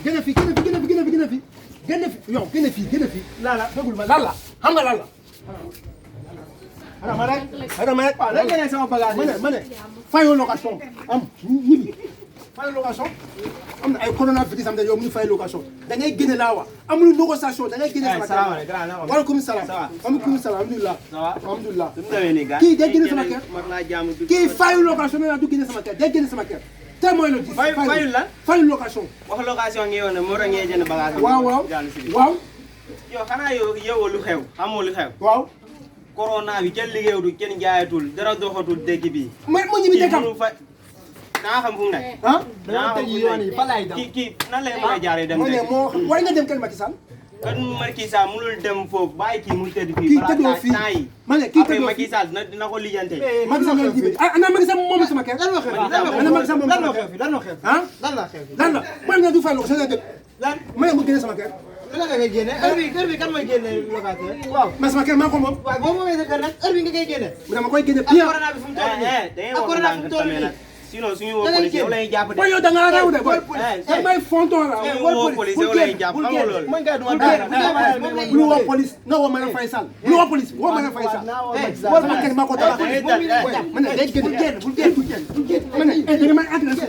génn fi yow génn fi lala déglu ma lala xam nga lala ma rek waaw léegi ne sama bagage ma ne fayoo location am ñibbi fayoo location am na ay coronavirus am na yow mu fay location da ngay génne laa wa amul négociation da ngay génne sama kër waaleykum salaam alhamdulilah kii day génne sama kër kii fayoo location nee naa du génne sama kër day génne sama kër te mooy la fayul la fayul location wax location ngi yow ne moo tax ngay jënd bagage waaw yow xanaa yow lu xew xamoo lu xew waaw corona bi kenn liggéeyutul kenn jaayatul dara doxatul dëkk bi ma ñibbi dëkkam naa xam fu mu nekk ah naa xam fu mu nekk kii nan lay mën a jaaree dem rek moo war nga dem kër Macky Sall kan Macky Sall mënul dem foofu bàyyi kii mu tëdd fii kii tëddoo fii ma ne kii tëddoo fii Macky Sall dina ko lijjante Macky Sall nga jibe ana Macky Sall moom sama kër ana Macky Sall moom sama kër lan la xew ah lan la man nga du fay location nga dëkk lan ma mu génne sama kër lan nga koy génne heure bi kan mooy génne locataire waaw mais sama kër maa ko moom waaw boo moomee sa kër nag heure bi nga koy génne dama koy génne ak corona bi fu mu toll nii ak corona bi fu mu toll nii sinon suñu woo police yow lay jàpp de yow da nga raw de boy may fonton la suñu woo police yow lay jàpp xam nga loolu man kay duma dara bu woo police nga woo Marième Faye Sall bu woo police woo Marième Faye Sall woo sama kër maa ko tabax ma ne day génn bul génn ma ne da nga may agressé